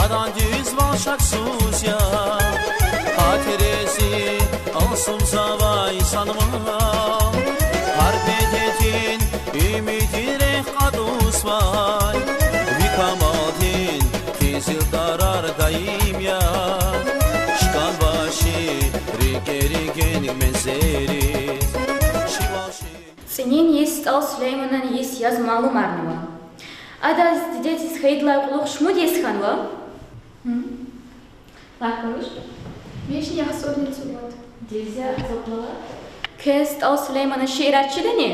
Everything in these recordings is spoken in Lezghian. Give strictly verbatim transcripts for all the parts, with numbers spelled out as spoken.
Ядан дуьзвал шаксуз я, хатирези алцумзавай санвал. Гьар бедедин уьмуьддин рехъ кьатӀузвай, ви камалдин къизил тарар даим я. Чкан ваши рикӀери генг мензериз, шивал ши- ЦӀинин йис СтӀал Сулейманан йис яз малумарнава. Адаз дидедиз хьайидалай кьулухъ шумуд йис хьанва? Лагь, Каруш. Вишни яхцӀурни цӀувад. Дуьз я, Зубла. Квез СтӀал Сулейманан шиирар чидани?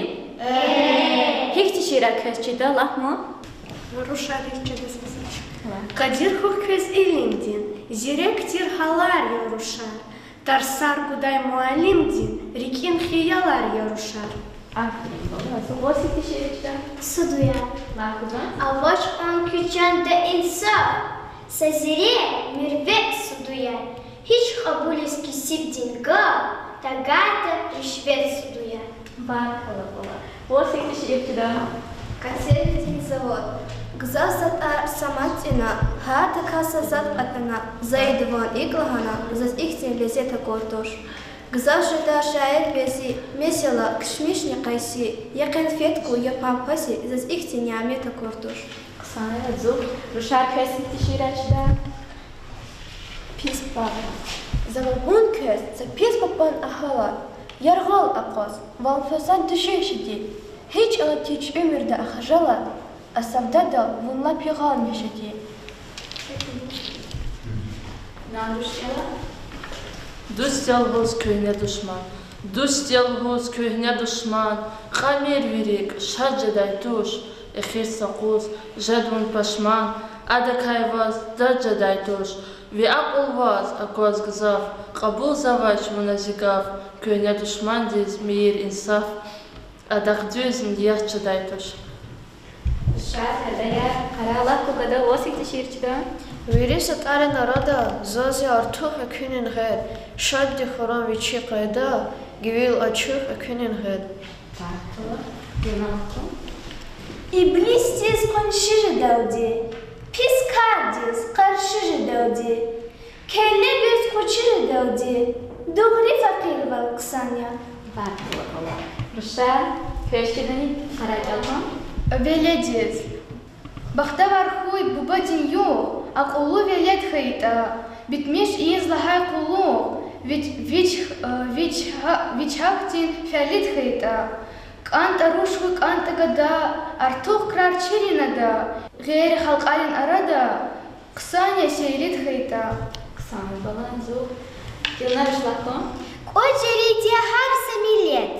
Гьихьтин шиирар квез чида, лагь ман. Рушар чида. Лагь. Къадир хьухь квез илимдин, зирек тир гьалар я рушар. Тарсар гудай муаллимдин рикӀин хиялар я рушар. Аферин, бала. Зубла, ваз гьихьтин шиир чида? Судуяр. Лагь, Зубла. Авач кьван куь чанда инсаф, са зирек, мирвет судуяр. Гьич кьабулиз кесибдин гаф, тагайтӀа ришвет судуяр. Баркалла, бала. Ваз гьихьтин шиир чида? Консервидин завод. Гзаф затӀар са мад тӀуьна, гьардакай са затӀ кьатӀана, за идван икӀ лагьана, заз ихьтин лезет акур туш. Гзаф жеда шаир Бязи, месела, кишмишни къайси, я къенфет хьуй, я пампаси, заз ихьтин нямет акур туш. Хъсан я, Зубла. Рушар, квез гьихьтин шиирар чида? Пис папа. За вугун квез са пис папан агьалар, яргъал акъваз, вал фасан тушир шади, гьич алатич уьмуьрда а хажалат, а савдадал вун лап ягъалмиш жеди. Дуст я лугьуз куьгьне душман, дуст я лугьуз куьгьне душман, кьамир ви рикӀ шад жедай туш, эхир са къуз жеда вун пашман, адакай ваз дад жедай туш, ви акьул ваз акваз гзаф, кьабулзавач вуна зи гаф, куьгьне душмандиз мийир инсаф, адахъ дуьз ният жедай туш. Шад я, даяр, къарагъ, лагь кван, гада, ваз гьихьтин шиир чида? Вири са тӀварин арада заз я артух экуьнин гъед, шадди хьурун вичи къайда, гивил ачух экуьнин гъед. Иблисдиз къунши жедалди, пис кардиз къарши жедалди, келледиз къучи жедалди, дугъри факъирвал хъсан я. Баркалла, бала. Рушар, квез чидани къарагъ кӀелна? Веледиз. Бахтавар хьуй бубадин югъ, акьуллу велед хьайитӀа, битмиш ийиз лагьай къуллугъ, вич, вич, вич, вич гьахьтин фялид хьайитӀа. КӀантӀа руш хьуй, кӀантӀа гада, артух крар чирин ада, гъейри халкьарин арада хъсан я сейлид хьайитӀа. Хъсан я, бала, Зубла. Гилнар, вуч лагьана? КӀвачерид я гьар са миллет,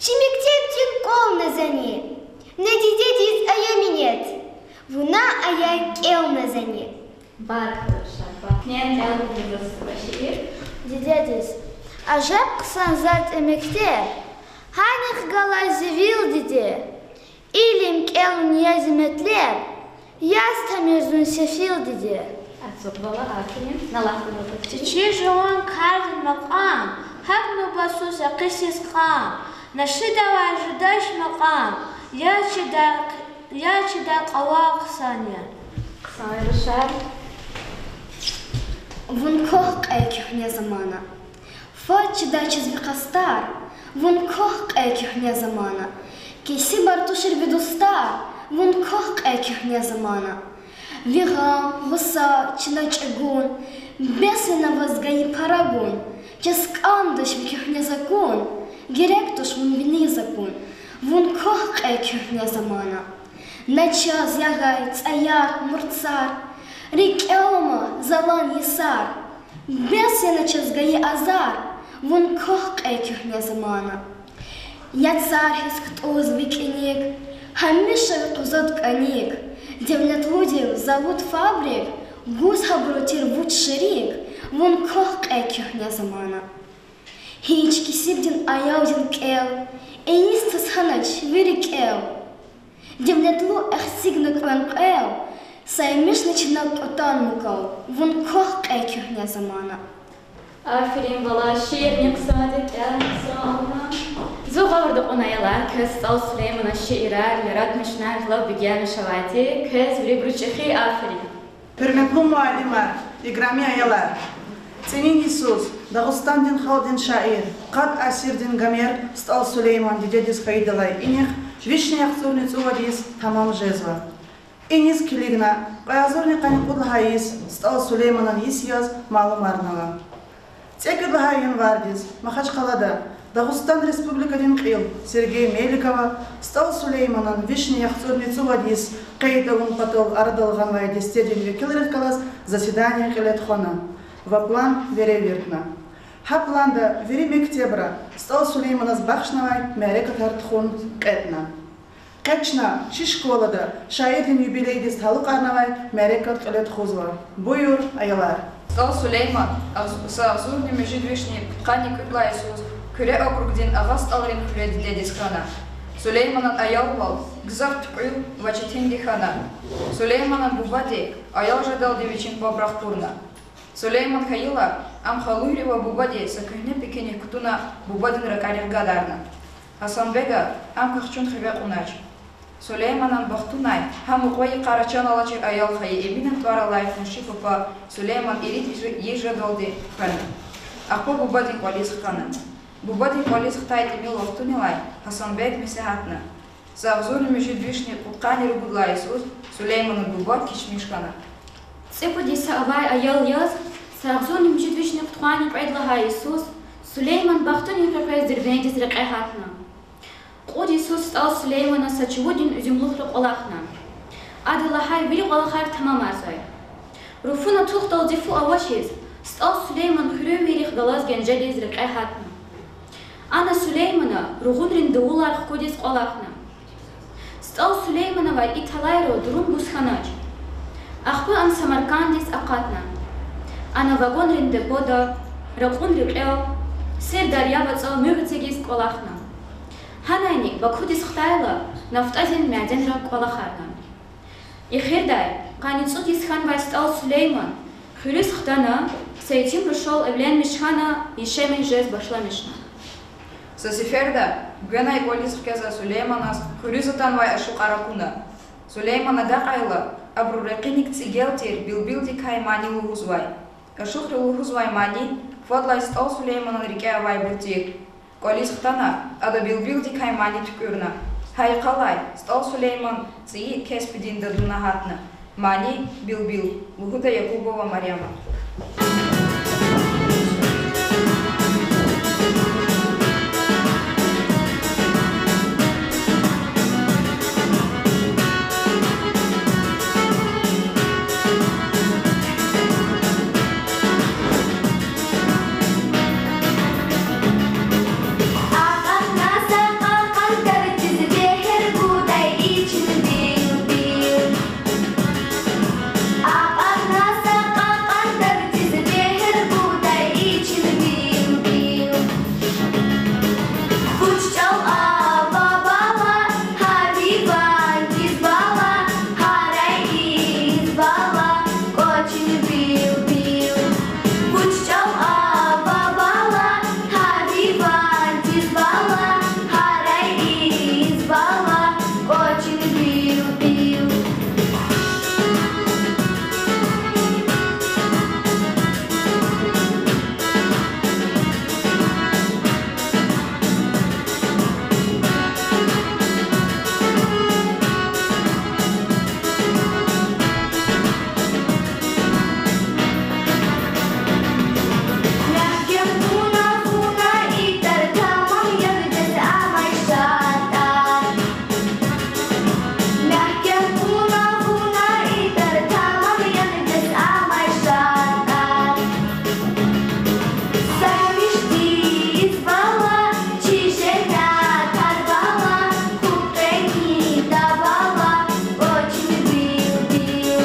чи мектебдин кӀвал назани, на дидедиз ая минет, вуна ая кӀел назани. Баркалла, Рушар, баркалла. Нен кӀелда заз са шиир. Дидедиз. Ажеб хъсан затӀ я мектеб, гьанихъ галай зи вил, диде. Илим кӀелун я зи метлеб, яз тамир зун сефил, диде. Ацукь, бала, аферин. На лагь, бала. Течир жуван кардин макьам, гьакӀ нубатсуз экъисиз кьам, нашидавай жедач макьам, яз чидай, яз чидай кьван хъсан я. Хъсан я, Рушар. Вун квахь кьей, куьгьне замана. Фад чидачиз ви къастар, вун квахь кьей, куьгьне замана. Кесибар тушир ви дустар, вун квахь кьей, куьгьне замана. Ви гъам, гъуса, чна чӀугун, бес я на ваз гайи пара гун, чаз кӀандач ви куьгьне закун, герек туш вун виниз акун, вун квахь кьей, куьгьне замана. На чаз ягъай цӀаяр, мурцар, рикӀел ама залан йисар, бес я на чаз гайи азар, вун квахь кьей, куьгьне замана. Я цар хьиз кутӀуз ви кӀаник, гьамиша ви къузад кӀаник, девлетлудив завуд-фабрик гуз гьабуру тир вуч шерик, вун квахь кьей, куьгьне замана. Гьич кесибдин аялдин кӀел ийиз таз хьанач ви рикӀел. Девлетлу эхцигна кьван кьвел, саймишна чна кьутӀан мукал, вун квахь кьей, куьгьне замана. Аферин, бала, шиирни хъсанди, кӀелни хъсан авуна. Зун гъавурда кьуна, аялар, квез СтӀал Сулейманан шиирар яратмишунар лап бегенмиш авайди, квез вирибуру чӀехи аферин. Гьуьрметлу муаллимар, играми аялар! ЦӀинин йисуз Дагъустандин халкьдин шаир, къад асирдин Гомер СтӀал Сулейман дидедиз хьайидалай инихъ вишни яхцӀурни цӀувад йис тамам жезва. Иниз килигна кьве агъзурни къанни кьуд лагьай йис СтӀал Сулейманан йис яз малумарнава. ЦӀекӀуьд лагьай январдиз Махачкъалада Дагъустан Республикадин кьил Сергей Меликова СтӀал Сулейманан вишни яхцӀурни цӀувад йис къейд авун патал арадал гъанвай дестедин векилриз галаз заседание кьиле тухвана ва план веревирдна. Гьа планда вири мектебра СтӀал Сулейманаз бахшнавай мярекатар тухун кьетӀна. Къе чна чи школада шаирдин юбилейдиз талукьарнавай мярекат кьиле тухузва. Буюр, аялар. СтӀал Сулейман агъз-, са агъзурни муьжуьд вишни пудкъанни кӀуьд лагьай йисуз Куьре округдин Агъа СтӀалрин хуьре дидедиз хьана. Сулейманан аялвал гзаф туькьуьл ва четинди хьана. Сулейманан бубади аял жедалди вичин паб рахкурна. Сулейман хьайила, ам халуйри ва бубади са куьгьне пекиник кутуна бубадин ракӀарихъ гадарна. Гьасанбега ам квахчун хиве кьунач. Сулейманан бахтунай гьа мукьва йикъара чан алачир аял хьайи Эминан тӀвар алай къунши папа Сулейман ирид йис жедалди хвена. Ахпа бубадин кӀвализ хтана. Бубадин кӀвализ хтай тӀимил вахтунилай Гьасанбег меслягьатна. Са агъзурни муьжуьд вишни пудкъанни ругуд лагьай йисуз Сулейманан буба кечмиш хьана. ЦӀекӀуьд йиса авай аял яз, са агъзурни муьжуьд вишни пудкъанни кьвед лагьай йисуз, Сулейман бахтунин къекъвез дербентдиз рекье гьатна. Кьуд йисуз СтӀал Сулеймана са чувудин уьзуьмлухра кӀвалахна. Ада лагьай вири кӀвалахар тамамарзавай. Руфуна тухдалди фу авачиз, СтӀал Сулейман хуьруьнвийрихъ галаз Генжедиз рекье гьатна. Ана Сулеймана ругъунрин давулар хкудиз кӀвалахна. СтӀал Сулейманавай и талайра дурум гуз хьанач. Ахпа ам Самаркандиз акъатна. Ана вагонрин депода, ракьун рекьел, Сир даря вацӀал муьгъ эцигиз кӀвалахна. Гьанайни Бакудиз хтайла, нафтӀадин мяденра кӀвалахарна. Эхирдай, къанни цӀуд йис хьанвай СтӀал Сулейман хуьруьз хтана, са итим рушал эвленмиш хьана, яшамиш жез башламишна. Са сеферда гвенай кӀвализ хкяза Сулейманаз хуьруьз атанвай ашукьар акуна. Сулейман агакьайла, абуру рекьиник цӀигел тир Билбилдикай мани лугьузвай. Ашукьри лугьузвай мани фадлай СтӀал Сулейманан рикӀе авайбур тир. КӀвализ хтана, ада Билбилдикай мани туькӀуьрна. Гьа йикъалай СтӀал Сулейман цӀийи кеспидин дадуна гьатна. Мани Билбил лугьуда Якубова Марема. Акьван са кьакьан тардиз бегьер гудай ичин Билбил. Акьван са кьакьан тардиз бегьер гудай ичин Билбил. Вуч чӀал ава бала, гьа ви ванциз бала, гьарайиз бала, кӀвачин Билбил. Вуч чӀал ава бала, гьа ви ванциз бала, гьарайиз бала, кӀвачин Билбил. Мягькем кьуна, кьуна итар, тамам ягъиз амай шартӀар. Мягькем кьуна, кьуна итар, тамам ягъиз амай шартӀар. Са мишдиз бала, чи жемятар бала, хупӀ къени давала, кӀвачин Билбил.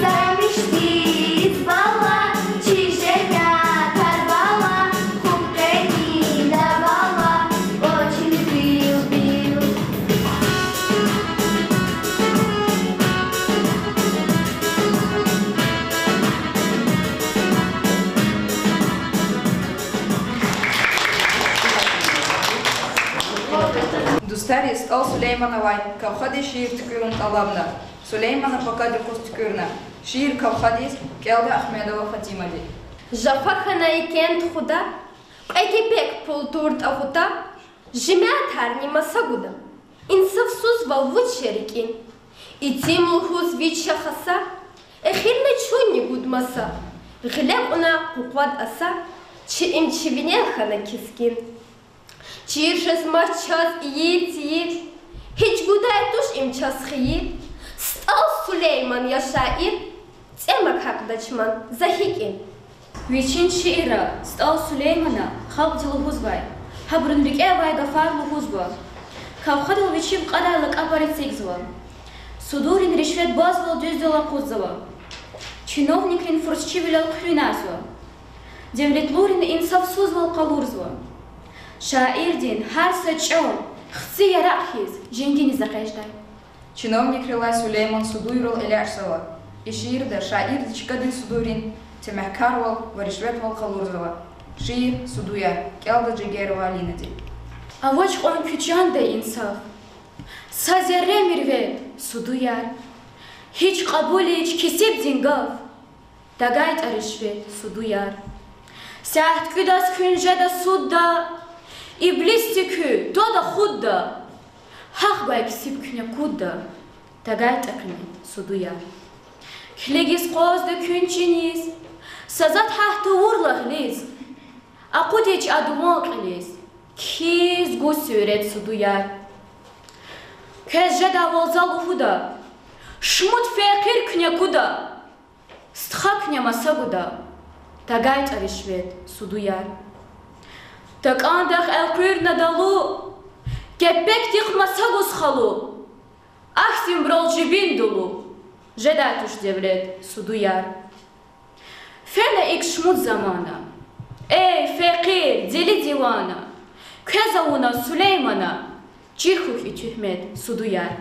Са мишдиз бала, чи жемятар бала, хупӀ къени давала, кӀвачин Билбил. Дустариз СтӀал Сулейманавай Кавхадин шиир туькӀуьрун тӀалабна. Сулеймана пакад юкъуз туькӀуьрна. Шиир Кавхадиз, кӀелда Ахмедова Фатимади. Жафа хьана екен тухуда, кьве кепек пул тур тӀагъута, жемятарни маса гуда, инсафсузвал вуч я рикӀин? Итим лугьуз вич я хаса, эхирна чунни гуд маса, гъиле кьуна къукъвад аса, чи им чи винел хьана кескин. Чир жезмач чаз ийир-тийир, гьич гудай туш им чаз хийир. СтӀал Сулейман я шаир, цӀемаг гьакьдач ман за гьикӀин. Вичин шиирра СтӀал Сулеймана халкьди лугьузвай, гьабурун рикӀе авай гафар лугьузва. Кавхадал вичив кьадай лакӀабар эцигзава. Судурин ришвет базвал дуьздал акъудзава. Чиновникрин фурсчивилел хъуьназва. Девлетлурин инсафсузвал къалурзава. Шаирдин гьар са чӀал хци яракь хьиз женгиниз экъечӀдай. Чиновникрилай Сулейман судуйрал элячӀзава. И шиирда шаирди чкадин судуйрин темягькарвал ва ришветвал къалурзава. Шиир Судуяр, кӀелда Жегерова Алинади. Авач кьван куь чанда инсаф, са зерре мирвед, судуяр. Гьич кьабулич кесибдин гаф, тагайтӀа ришвет, судуяр. Сят кӀуьдаз куьн жеда судда, иблисди куь твада худда, гьахъ гвай кесиб куьне кудда, тагайтӀа къимет, судуяр. Килигиз къвазда куьн чиниз, са затӀ гьат тавурла гъилиз, акъудич а дуван кьилиз, кхьиз гуз суьрет, судуяр. Квез жедайвал за лугьуда, шумуд фекъир куьне куда, стха куьне маса гуда, тагайтӀа ришвет, судуяр. ТакӀандахъ элкъуьрна далу, кепекдихъ маса гуз халу, ахьтинбурал жибин дулу, жедай туш девлет, судуяр. Фена икӀ шумуд замана, эй, фекъир, дели дивана, квез авуна Сулеймана, чир хьухь и туьгьмет, судуяр.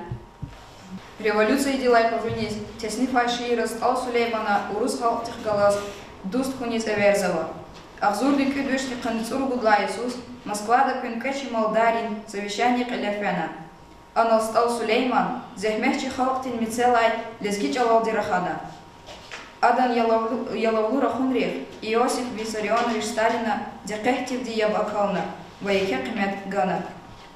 Революциядилай къугъуьниз теснифай шиирра СтӀал Сулеймана урус халкьдихъ галаз дуст хьуниз эверзава. Агъзурни кӀуьд вишни къанни цӀуругуд лагьай йисуз Москвада куьн кӀвачи малдаррин совещание кьиле фена. Анал СтӀал Сулейман зегьметчи халкьдин мецелай лезги чӀалалди рахана. Адан ялавлу, ялавлу рахунрихъ Иосиф Виссарионович Сталина дикъетдивди яб акална ва еке къимет гана.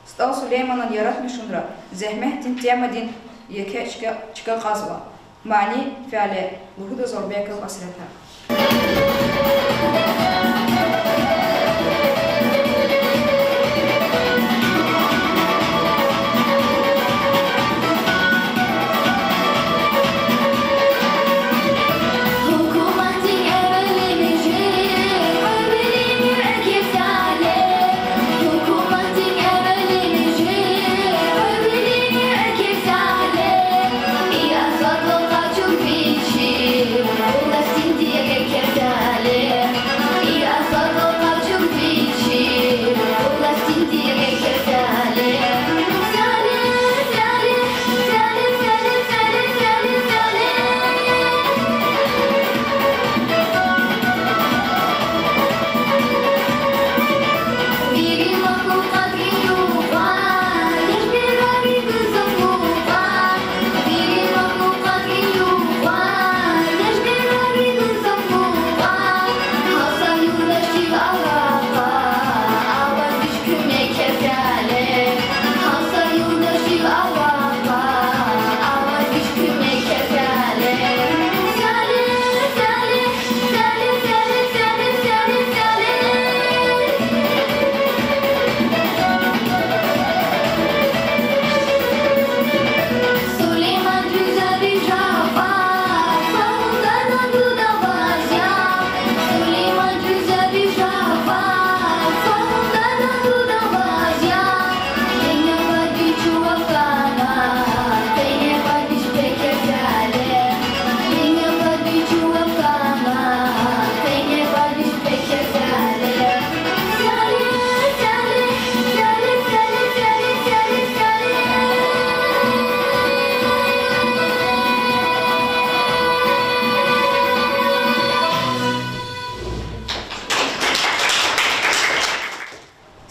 СтӀал Сулейманан яратмишунра зегьметдин темадин еке чка, чка кьазва. Мани, фяле, лугьуда Зорбеков Асрета.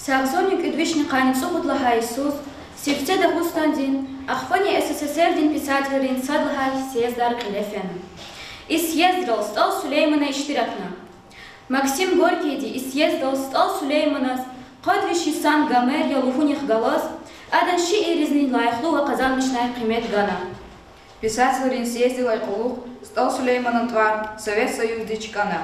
Са агъзурни кӀуьд вишни къанни цӀукьуд лагьай йисуз Сифте Дагъустандин, ахпани СССР-дин писателрин сад лагьай съездар кьиле фена. И съездрал СтӀал Сулеймана иштиракна. Максим Горькийди и съездал СтӀал Сулейманаз къад виш йисан Гомер я лугьунихъ галаз адан шиирризни лайихлу ва къазанмишнай къимет гана. Писателрин съезддилай кьулухъ СтӀал Сулейманан тӀвар Совет Союзди чкӀана.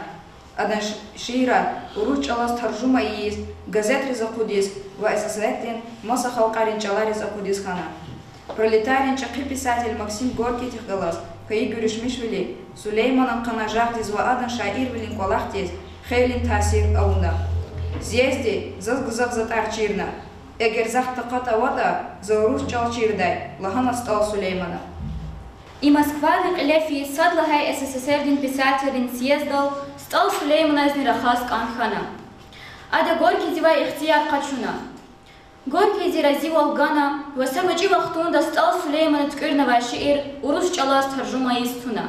Адан ш-, шиирар урус чӀалаз таржума ийиз, газетриз акъудиз ва СССР-дин маса халкьарин чӀалариз акъудиз хьана. Пролетариин чӀехи писатель Максим Горькийдихъ галаз хайи гуьруьшмишвили Сулейманан къанажагъдиз ва адан шаирвилин кӀвалахдиз хейлин таъсир авуна. Съездди заз гзаф затӀар чирна. Эгер захъ такьат аватӀа, за урус чӀал чирдай, лагьана СтӀал Сулеймана. И Москвада кьиле фейи сад лагьай СССР-дин писателрин съезддал СтӀал Сулейманазни рахаз кӀан хьана. Ада Горькийдивай ихтияр къачуна. Горькийди разивал гана ва са гъвечӀи вахтунда СтӀал Сулеймана туькӀуьрнавай шиир урус чӀалаз таржума ийиз туна.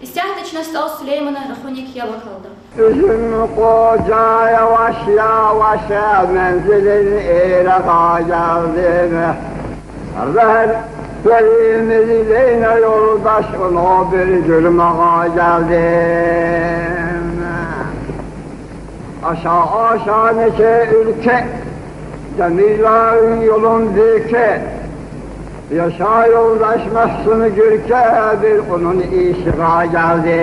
Исятда чна СтӀал Сулейманан рахуник яб акалда. Уьзуьм къужа яваш-яваш мензилин ирагъа гелди. Рехберим Зелена юлдаш уна бир гуьрмагъа гелди. Аша-аша нече уьлкве, заминларин юлун биркве, яшар юлдаш Магьсуми Гуьркве бир унун ишигъа гелди.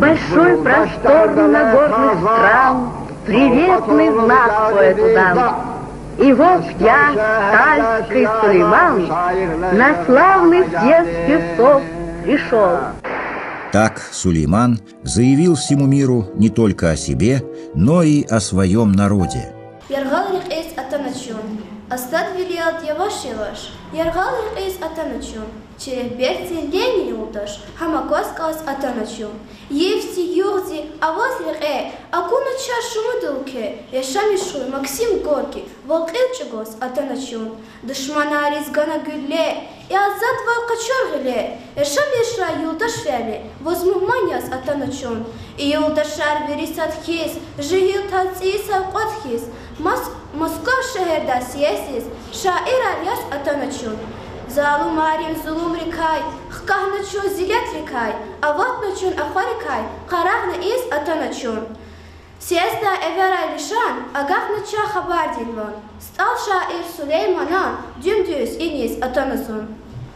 Большой простор на горных стран, приветный знак поэту дан. И вот я, тальский Сулейман, на славный съезд певцов пришёл. Так Сулейман заявил всему миру не только о себе, но и о своём народе. Яргъал рекьиз атана чун, астадвилелди яваш-яваш, яргъал рекьиз атана чун, чи регьбердин Ленин юлдаш, гьам акваз кӀанз атана чун. Йифди-югъди аваз рекье, акуна чаз шумуд уьлкве, яшамиш хьуй Максим Горький, вал кьил чӀугваз атана чун. Душманриз гана гуьлле, и азадвал къачур гъиле, яшамиш хьуй юлдашвиле, ваз мугьман яз атана чун. И юлдашар вири сад хьиз, жегьил таз цӀийи савкьват хьиз, Мос-, Москва шегьерда съезддиз шаирар яз атана чун. Залумарин зулумрикай хкагьна чун зиллетрикай, аватна чун ахварикай, къарагъна ийиз атана чун. Съездда эверай лишан агакьна чун хабардин ван, СтӀал шаир Сулейманан дуьм-дуьз иниз атана зун.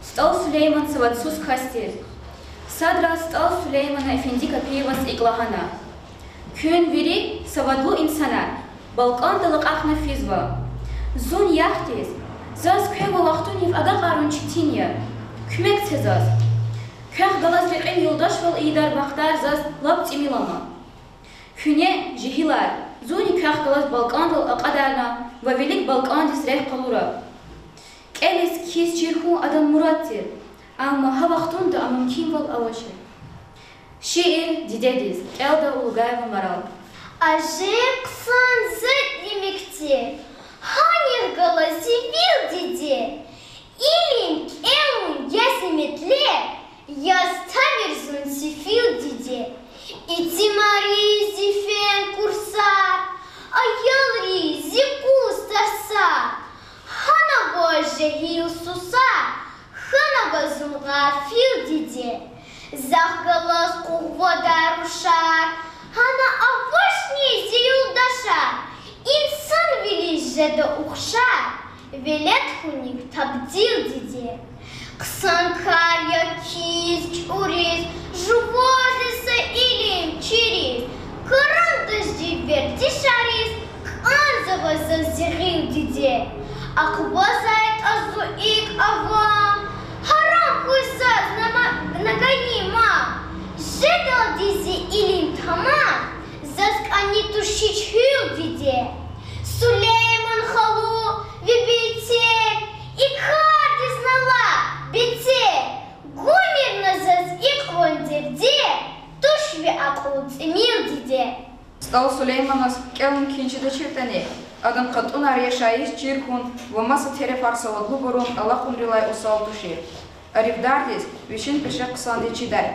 СтӀал Сулейман савадсуз кас тир. Садра СтӀал Сулеймана Эфенди Капиеваз икӀ лагьана: Куьн вири, савадлу инсанар, балкӀандал акьахна физва. Зун яхдиз, заз квевай вахтунив агакьарун четин я. Куьмек це заз. Квехъ галаз рекьин юлдашвал ийидай бахтар заз лап тӀимил ама. Куьне, жегьилар, зунни квехъ галаз балкӀандал акьадарна ва вилик балкӀандиз рехъ къалура. КӀелиз-кхьиз чир хьун адан мурад тир, амма гьа вахтунда а мумкинвал авачир. Шиир Дидедиз, кӀелда Улугаева Марал. Ажеб хъсан затӀ имикди, гьанихъ галаз зи вил, диде. Илим кӀелун я зи метлеб, яз тавирзун сефил, диде. Итимариз зи фен курсар, аялриз зи къуз тарсар, гьана ваз жегьил сусар, хьана ваз зун гъафил, диде. Захъ галаз къугъвадай рушар, гьана авачни зи юлдашар, инсанвилиз жеда ухшар, велед хьуник табдил, диде. Хъсан кар я кхьиз, чӀуриз, жуваз зи са илим чириз, карандашдив вердишариз кӀанзава заз зи гъил, диде. АкъвазайтӀа зун икӀ авам, гьарам хьуй заз нама-, на гайи мам. Жедалди зи илим тамам, заз кӀани туш гьич гьуьл, диде. Сулейман халу, ви бицер, и кардиз на лап бецер. Гумир на заз икьван дердер, туш ви акьул тӀимил, диде. СтӀал Сулейманаз кӀелун-кхьин чидачиртӀани, адан кьатӀунар яшайиз чир хьун ва маса терефар савадлубурун алакьунрилай усал тушир. Арифдардиз вичин пеше хъсанди чидай.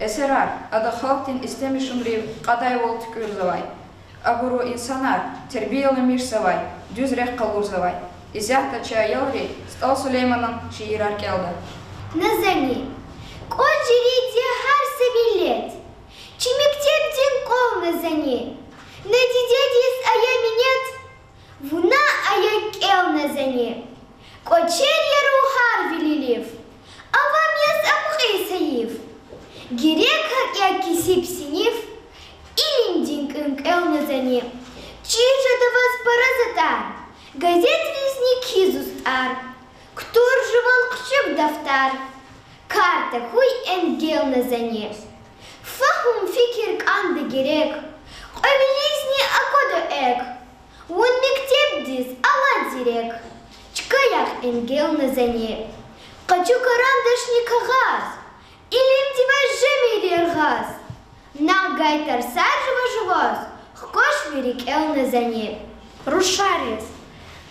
Эсерар ада халкьдин истемишунрив кьадайвал туькӀуьрзавай. Абуру инсанар тербияламишзавай, дуьз рехъ къалурзавай. Исятда чи аялри СтӀал Сулейманан шиирар кӀелда. Назани. КӀватӀ жуьреди гьар са миллет, чи мектебдин къвал Назани. На дидедиз ая минет, вуна ая кӀел Назани. КӀвачер я рухар вилилив, авам яз амукьиз гьайиф. Герек гьакӀ я кесиб синиф, илимдин кӀвенкӀвел Назани. Чир жеда ваз пара затӀар, газетризни кхьиз устӀар. Кутур жуван хъчуьк дафтар, кар тахьуй энгел Назани. Фагьум-фикир кӀанда герек, кьве вилизни аквада экв. Вун мектебдиз алад зирек, чка ягъ энгел Назани. Къачу карандашни кагъаз, илимдивай жемир яргъаз. Накь гай тарсар жува-жуваз, хкваш ви рикӀел Назани. Рушариз.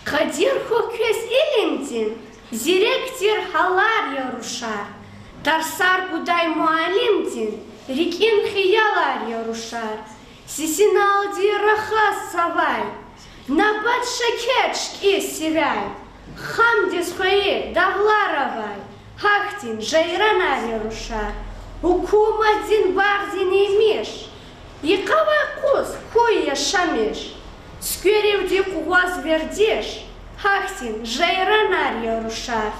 Къадир хьухь квез илимдин, зирек тир гьалар я рушар. Тарсар гудай муаллимдин, рикӀин хиялар я рушар. Сисиналди рахаз цавай, набат шекер чкӀиз сивяй, хамдиз хвейи дагълар авай, гьахьтин жайранар я рушар. Гьукуматдин багъдин емиш, йикъавай къуз хьуй яшамиш, цуькверивди къугъваз вердиш, гьахьтин жайранар я рушар.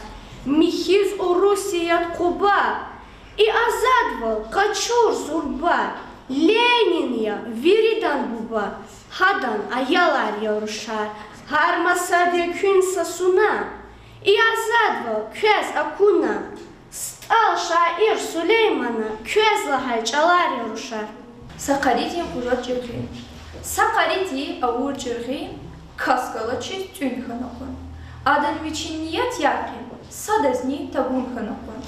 Михьиз Урусият Къуба, и азадвал къачур зурба, Ленин я виридан буба, гьадан аялар я рушар. Гьар масад экуьн са суна, и азадвал квез акуна. СтӀал шаир Сулеймана квез лагьай чӀалар я рушар. Са къаридин къужа чӀургъи. Са къариди авур чӀургъи, кас галачиз тӀуьн хьана кьван. Адан вичин ният яргъи, садазни тагун хьана кьван.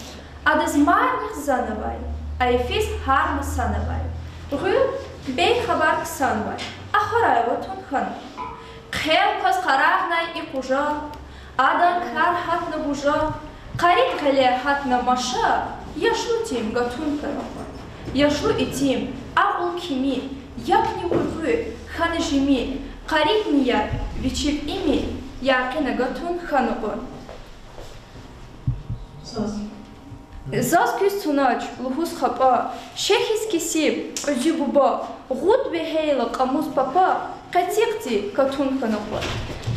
Адаз мадни хизан авай, а йифиз гьар масан авай. Гъуьл бейхабар ксанвай, ахварай аватун хьана кьван. Хъел кваз къарагънай и къужа, адан кар гьатна гужа, къарид гъиле гьатна маша, яшлу итим гатун хьана кьван. Яшлу итим, акьул кими, ябни вуьгъуь хьана жими, къаридни яд вичив ими, яргъина гатун хьана кьван. Заз куьз тунач лугьуз хапӀа, шехьиз кесиб, кьуьзуь буба, гъуд вегьейла кьамуз папа, къецихъди катун хьана кьван.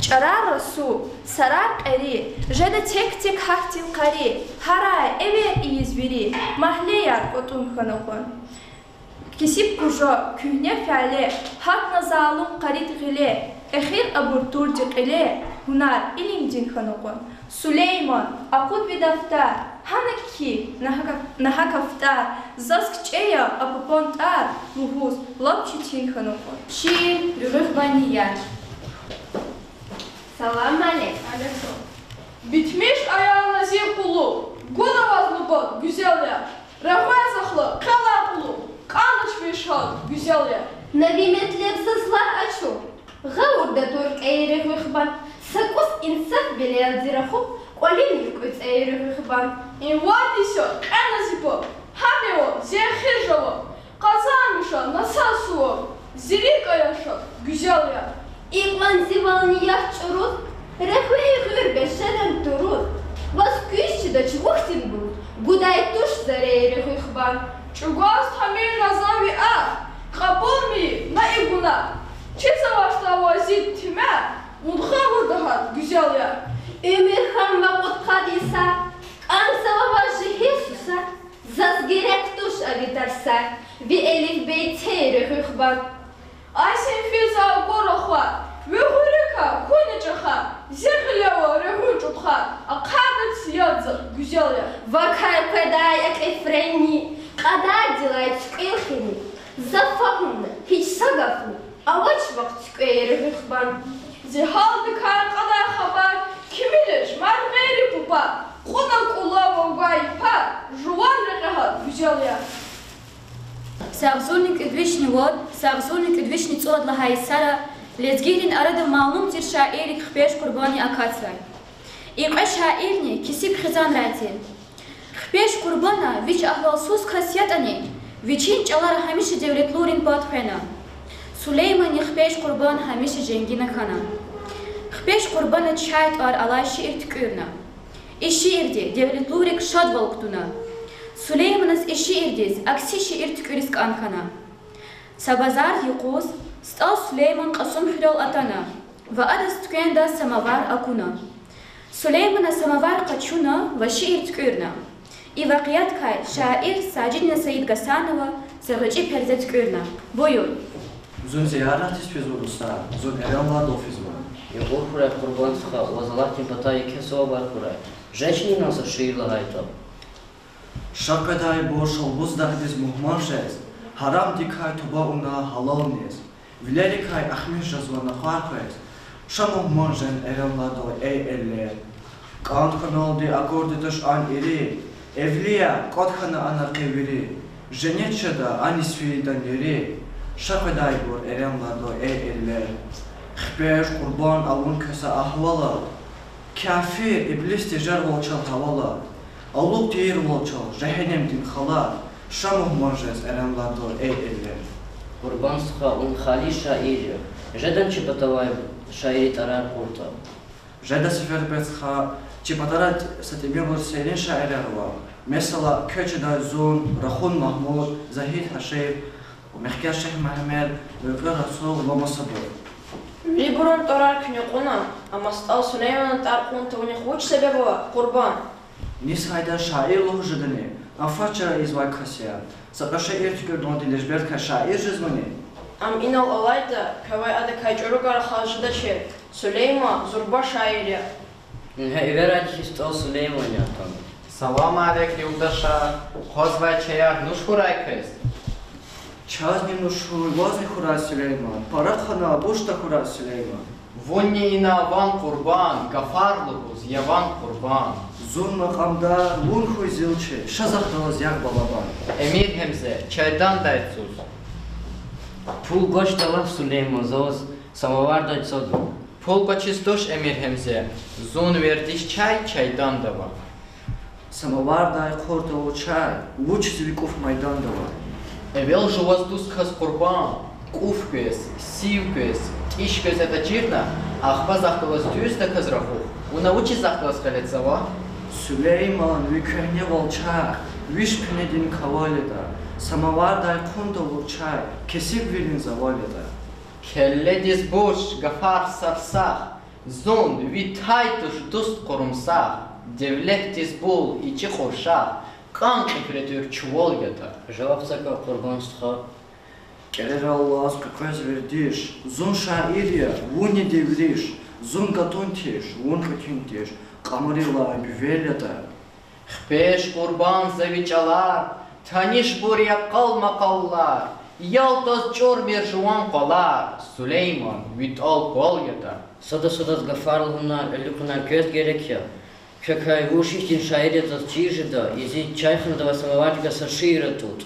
ЧӀарар расу, сарар кьери, жеда тек-тек гьахьтин къари, гьарай, эвер ийиз вири, магьлеяр кӀватӀун хьана кьван. Кесиб къужа, куьгьне фяле, гьатна залум къарид гъиле, эхир абур турди кьиле, гьунар илимдин хьана кьван. Сулейман, акъуд ви дафтар, гьана кхьихь, нагьа-, нагьа кафтар, заз кичӀе я а папан тӀвар, лугьуз лап четин хьана кьван. Шиир Регъуьхбанни яш. Салам алейк. Битмиш ая на зи къуллугъ, гуда ваз нубат, гуьзел яр. Регъвез ахлакъ, хъел акьуллу, кӀандач ви шад, гуьзел яр. На ви метлеб заз лагь ачух, гъавурда тур кьей, Регъуьхбан. Са кӀус инсаф белелди рахух, кӀвалин юкьуь цӀей, Регъуьхбан. Инвайди са кьена зи паб, гьам я вав зи эхир жаваб. Къазанмиша на са суваб, зи рикӀ ая шад, гуьзел яр. Икьван зи вални яш чӀуруз, регъвей гъуьр бешеран туруз, ваз куьз чидач вухтин буруз, гудай туш зарей, Регъуьхбан. ЧӀугваз тамир на за ви ахь, кьабулмир на и гунагь. ЧизвачтӀа ваз зи тимер, вун гъавурда гьат, гуьзел яр. Уьмуьр хьанва кьудкъад йисар, кӀанзава ваз жегьил сусар. Заз герек туш а ви тарсар, ви элифбей цей, Регъуьхбан. А синфиз акур ахвар, ви гъуьруькай хьуй на чӀахар, зи гъиле вал регъуь чӀутхар, ахъайдач яд за, гуьзел яр. Вакай къведай а кьифренни, кьадардилай цуькьвел хьини, за фагьумна, гьич са гафни авач вахъ цуьквей, Регъуьхбан. Зи гьалдикай кьадай хабар, кимириз мад гъейри папар, кьуна кӀулав вавай йипар, жуван рекье гьат, гуьзел яр. Са агъзурни кӀуьд вишни вад, са агъзурни кӀуьд вишни цӀувад лагьай йисара лезгийрин арада малум тир шаиррик Хпеж Къурбани акатзавай. И кьве шаирни кесиб хизанрай тир. Хпеж Къурбана вич агьвалсуз кас ятӀани, вичин чӀалара гьамиша девлетлурин пад хвена. Сулейманни хипеш Къурбан гьамиша женгина хьана. Хипеш Къурбана чай тӀвар алай шиир туькӀуьрна. И шиирди девлетлувилик шадвал кутуна. Сулейманаз и шиирдиз акси шиир туькӀуьриз кӀан хьана. Са базар юкъуз СтӀал Сулейман Кьасумхуьрел атана ва адаз туьквендиз самовар акуна. Сулеймана самовар къачуна ва шиир туькӀуьрна. И вакъиадикай шаир Сажидина Саидгьасанова са гъвечӀи перде туькӀуьрна. Буюр. Зун зияратдиз физва, русар, зун Эренладал физва. Юкьур хьурай, Къурбан стха, ваз Аллагьдин патай еке савабар хьурай. Жеч инал са шиир лагьайтӀа. Ша къведайбур Шалбуздагъдиз мугьман жез, гьарамдикай туба авуна гьалал нез. Вилерикай ахмиш жезва накъвар къвез, ша мугьман жен Эренладал, эй эллер. КӀан хьаналди акурди туш ан ири, эвлияр кӀватӀ хьана ана къе вири, женнет жеда аниз фейитӀани ери, ша къведайбур Эренладал, эй эллер. Хипеш Къурбан, авун квез са агьвалат, кафир иблис тежервал чал гьавалат, алукӀ тийирвал чал жегьеннемдин халат, ша мугьман жез Эренладал, эй эллер. Къурбан стха, вун халис шаир я. Жедан чи патавай шаирри тӀварар кьуртӀа. Жеда сеферда, стха, чи патара са тӀимилбур серин шаирар ава. Месела, квез чидай зун, Рахун Магьмуд, Загьид Гьашим, Мехкер Шихмугьаммед, Векьи Расул ва масабур. Вирибурун тӀварар куьне кьуна, амма СтӀал Сулейманан тӀвар кьун тавунихъ вуч себеб ава, Къурбан? Низ гьайда шаир лугьуз жедани, ам фад чара ийизвай кас я. Са кьве шиир туькӀуьрнавайди лежбердикай шаир жезвани? Ам инал алайтӀа, квевай адакай чӀурукай рахаз жедачир. Сулейман зурба шаир я. Ингье, эверайди хьи, СтӀал Сулейман ятӀан. Салам алейк, юлдашар. Къвезвай чаяр нуш хьурай квез? Чазни нуш хьуй, вазни хьурай, Сулейман. Пара хьана, буш тахьурай, Сулейман. Вунни ина ван, Къурбан, гафар лугьуз я ван, Къурбан. Зун макьамдар, вун хьуй зилчи, ша захъ галаз ягъ, балабан. Эмир Гьемзе, чайдандай цуз. Пул гвач, давай, Сулейман, за ваз самовардай цаду. Пул квачиз туш, Эмир Гьемзе, зун вердиш чай чайданда ава. Самовардай хъуртӀа вун чай, вучиз ви кӀуф майданда ава? Эвел жуваз туст кас, Къурбан, кӀуф квез, сив квез, тӀиш квез ятӀа чирна, ахпа захъ галаз туьздаказ рахух, вуна вучиз захъ галаз гъиле цава? Сулейман, ви куьгьне валчагъ, виш пинедин кавал ятӀа, самовардай хъунтӀа вун чай, кесибвилин завал ятӀа. Келледиз буш, гафар сарсагъ, зун, ви тай туш дуст къурумсагъ, девлетдиз бул ичӀи къуршагъ, кӀан кьифре тӀуьр чувал ятӀа. Жаваб цака, Къурбан стха. КӀерерал алаз къекъвез вердиш, зун шаир я, вунни девриш, зун гатун тиш, вун кьуьтуьн тиш, кьамурилай гуьвел ятӀа. Хпеж, Къурбан, за ви чӀалар, танишбур я къал-макъаллар, Ялтаз чӀурмир жуван къвалар, Сулейман, ви тӀал квал ятӀа. Сада-садаз гафар лугьунар, элукьунар квез герек я. Квекай вуж ихьтин шаир я заз чир жеда, зи чай ханадавай самовардикай са шиир атӀутӀ.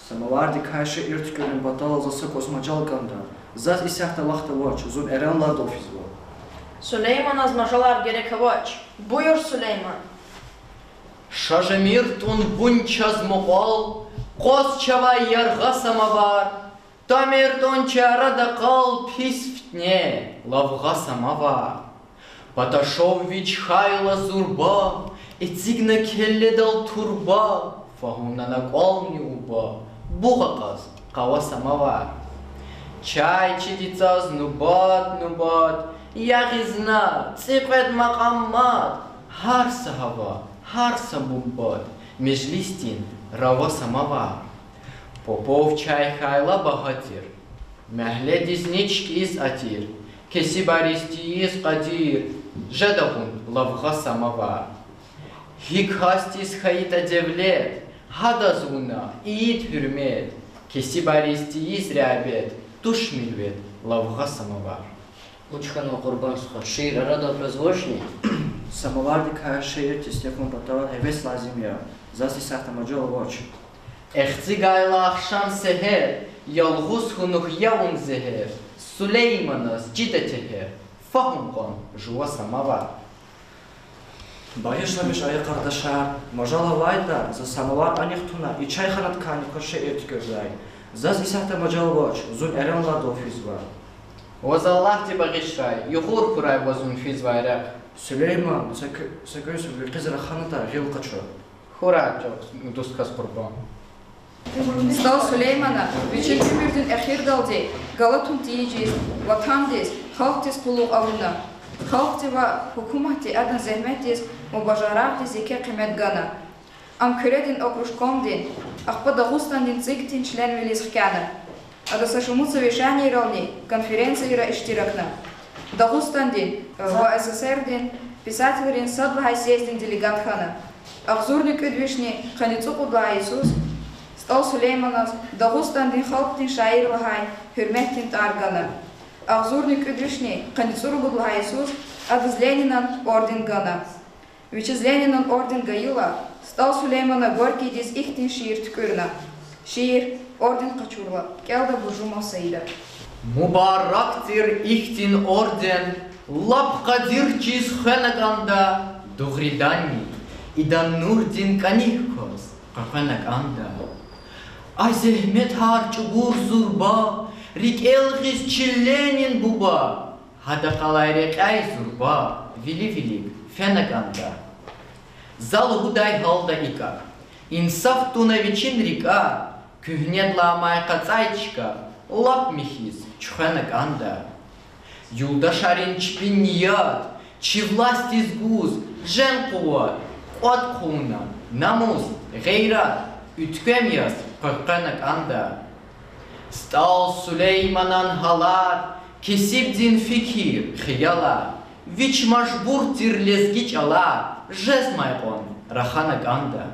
Самовардикай шиир туькӀуьрун патал заз са кӀус мажал кӀанда. Заз исятда вахт авач, зун Эренладал физва. Сулейманаз мажалар герек авач. Буюр, Сулейман. Ша жемир тӀун вун чаз мукьвал, къваз чавай яргъа самовар, тамир тӀун чи арада къал, пис фитне, лавгъа самовар. Паташов вич хьайила зурба, эцигна келледал турба, фагьумна на кӀвални уба, бугъ акьаз къава самовар. Чай чиди цаз нубат-нубат, ягъизна цӀикьвед макьам мад, гьар са гьава, гьар са бубад, межлисдин рава самовар. Попов чай хьайила багьа тир, мягьледизни чкӀиз атир, кесибариз тийиз къадир, жеда вун лавгъа самовар. Гьи касдиз хьайитӀа девлет, гьадаз вуна ийид гьуьрмет, кесибариз тийиз регьбет, туш милвет лавгъа самовар. Вуч хьанва, Къурбан стха, шиир арадал къвезвачни? Самовардикай шиир теснифун патал гьевес лазим я. Заз исятда мажал авач. Эхцигайла ахшам-сегьер, ялгъуз хьунухь я вун зегьер, Сулейманаз чида тегьер, фагьум кьван жува самовар. Багъишламиш ая, къардашар, мажал авайтӀа, за самовар анихъ туна, и чайханадикайни кваз шиир туькӀуьрдай. Заз исятда мажал авач, зун Эренладал физва. Ваз Аллагьди багъишрай, югъур хьурай ваз зун физвай рехъ. Сулейман, са куь-, са куьн са вилкъиз раханатӀа, гъил къачу. Хьурай, чӀавуз, дуст хьаз къурбанд. СтӀал Сулеймана вичин уьмуьрдин эхирдалди галатун тийижиз, ватандиз, халкьдиз къуллугъ авуна. Халкьди ва гьукуматди адан зегьметдиз ва бажарагъдиз еке къимет гана. Ам Куьредин окружкомдин, ахпа Дагъустандин ЦИК-дин членвилиз хкяна. Ада са шумуд са вишнийрални конференцийра иштиракна. Дагъустандин, э, ва СССР-дин писателрин сад лагьай съезддин делегат хьана. Агъзурни кӀуьд вишни къанни цӀукьуд лагьай йисуз СтӀал Сулейманаз Дагъустандин халкьдин шаир лагьай гьуьрметдин тӀвар гана. Агъзурни кӀуьд вишни къанни цӀуругуд лагьай йисуз адаз Ленинан орден гана. Вичиз Ленинан орден гайила, СтӀал Сулеймана Горькийдиз ихьтин шиир туькӀуьрна. Шиир орден къачурла кӀелда Буржумов Саида. Мубарак тир ихьтин орден, лап къадир чиз хвена кӀанда, дугъриданни, идан нурдин кӀаник кваз къекъвена кӀанда. А зегьметар чӀугур зурба, рикӀел гъиз чи Ленин буба, гьадахъ алай рекьяй зурба вили-вилик фена кӀанда. За лугьудай гьалда икӀа, инсаф туна вичин рикӀа, куьгьнедалай амай къацӀай чка лап михьиз чуьхвена кӀанда. Юлдашарин чпин ният, чи властдиз гуз жен къуват, кӀватӀ хъувуна намус, гъейрат, уьтквем яз къекъвена кӀанда. СтӀал Сулейманан гьалар, кесибдин фикир, хиялар, вич мажбур тир лезги чӀалар жезмай кьван рахана кӀанда.